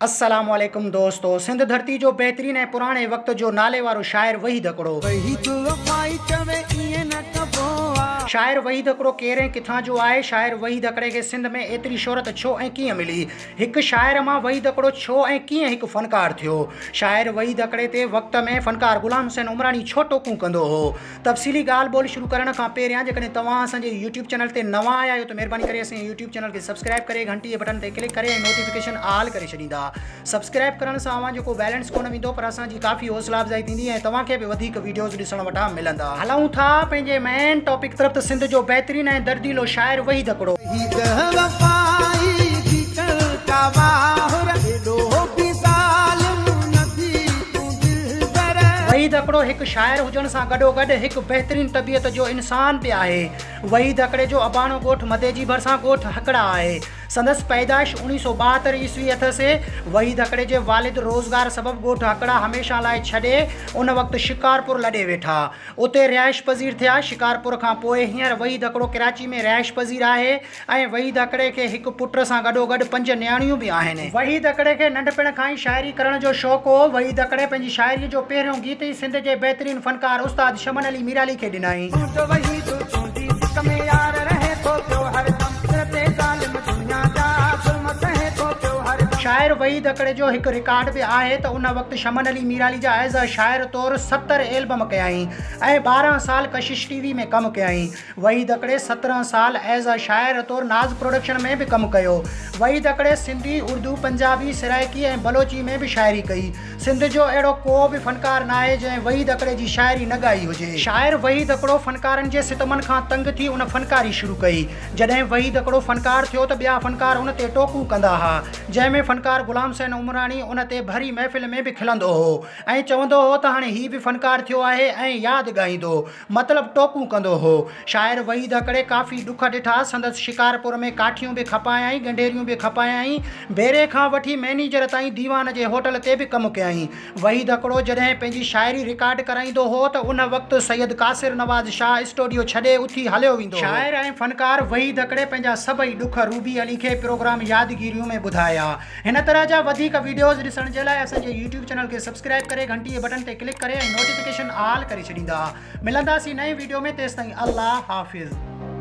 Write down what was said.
السلام عليڪم دوستو سنڌ ڌرتي جو بهترين ۽ پراڻي وقت جو نالي وارو شاعر وحيد هڪڙو. وحيد وفائي چوي ائين نه ڪبو آ. شاعر وحيد هڪڙو ڪير ۽ ڪٿان جو آهي؟ شاعر وحيد هڪڙي کي سنڌ ۾ ايتري شهرت ڇو ۽ ڪيئن ملي؟ هڪ شاعر مان وحيد هڪڙو ڇو ۽ ڪيئن هڪ فنڪار ٿيو؟ شاعر وحيد هڪڙي تي وقت ۾ فنڪار غلام حسين عمراڻي ڇو ٽوڪون ڪندو هو؟ تفصيلي ڳالهه ٻولهه شروع ڪرڻ کان پهريان جيڪڏهن توهان اسان جي يوٽيوب چينل تي نوان آيا آهيو ته مهرباني ڪري اسان جي يوٽيوب چينل کي سبسڪرائب ڪري گهنٽي جي بٽڻ تي ڪلڪ ڪري ۽ نوٽيفڪيشن آل ڪري ڇڏيندا. سبسڪرائب ڪرڻ سان اوهان جو ڪو بيلنس ڪونه ويندو پر اسان جي ڪافي حوصلا افزائي ٿيندي ۽ توهان کي به وڌيڪ ويڊيوز ڏسڻ وٽان ملندا. هلون ٿا پنهنجي مين ٽاپڪ طرف ته سنڌ جو بهترين ۽ درديلو شاعر وحيد هڪڙو. وحيد وفائي ٿي ڪر ڪا واهر ايڏو به ظالم نه ٿي تون دلبر. وحيد هڪڙو هڪ شاعر هجڻ سان گڏوگڏ هڪ بهترين طبيعت جو انسان به آهي. وحيد هڪڙي جو اباڻو ڳوٺ مديجي ڀرسان ڳوٺ هڪڙا آهي. سندس پيدائش 1972 عيسوي اٿس. وحيد هڪڙي جي والد روزگار سبب ڳوٺ هڪڙا هميشه لاء ڇڏي ان وقت شڪارپور لڏي ويٺا. اتي رهائش پذير ٿيا. شڪارپور کان پوء هينئر وحيد هڪڙو ڪراچي ۾ رهائش پذير آهي ۽ وحيد هڪڙي کي هڪ پٽ سان گڏوگڏ پنج نياڻيون به آهن. وحيد هڪڙي کي ننڍپڻ کان ئي شاعري ڪرڻ جو شوق هو. وحيد هڪڙي پنهنجي شاعريء جو پهريون گيت ئي سنڌ جي بهترين فنڪار استاد شمن علي ميرالي کي ڏنائين. تنهنجو وحيد تنهنجي سڪ ۾ يار رهي ٿو پيو هردم سر تي ظالم دنيا جا ظلم سهي ٿو پيو هردم. شاعر وحيد هڪڙي جو هڪ رڪارڊ به آهي ته ان وقت شمن علي ميرالي جا ايز اي شاعر طور 70 ايلبم ڪيائين ۽ 12 سال ڪشش ٽي وي ۾ ڪم ڪيائين. وحيد هڪڙي 17 سال ايز اي شاعر طور ناز پروڊڪشن ۾ به ڪم ڪيو. وحيد هڪڙي سنڌي، اردو، پنجابي، سرائيڪي ۽ بلوچي ۾ به شاعري ڪئي. سنڌ جو اهڙو ڪو به فنڪار ناهي جنهن وحيد هڪڙي جي شاعري نه ڳائي هجي. شاعر وحيد هڪڙو فنڪارن جي ستمن کان تنگ ٿي ان فنڪاري شروع ڪئي. جڏهن وحيد هڪڙو فنڪار ٿيو ته ٻيا فنڪار ان تي ٽوڪون ڪندا ها. جنهن ۾ فنڪار غلام حسين عمراڻي ان تي ڀري محفل ۾ به کلندو هو ۽ چوندو هو ته هاڻي هي به فنڪار ٿيو آهي ۽ ياد ڳائيندو. مطلب ٽوڪون ڪندو هو. شاعر وحيد هڪڙي ڪافي ڏک ڏٺا. سندس شڪارپور ۾ ڪاٺيون به کپايائين، ڳنڍيريون به کپايائين. بيري کان وٺي مئنيجر تائين ديوان جي هوٽل تي به ڪم ڪيائين. وحيد هڪڙو جڏهن پنهنجي شاعري رڪارڊ ڪرائيندو هو ته ان وقت سيد قاصر نواز شاهه اسٽوڊيو ڇڏي اٿي هليو ويندو هو. شاعر ۽ فنڪار وحيد هڪڙي پنهنجا سڀئي ڏک روبي علي کي پروگرام يادگيريون ۾ ٻڌايا. هن طرح جا وڌيڪ ويڊيوز ڏسڻ جي لاء اسان جي يوٽيوب چينل کي سبسڪرائيب ڪري گهنٽي جي بٽڻ تي ڪلڪ ڪري ۽ نوٽيفڪيشن آل ڪري ڇڏيندا. ملنداسين نئين ويڊيو ۾ تيستائين الله حافظ.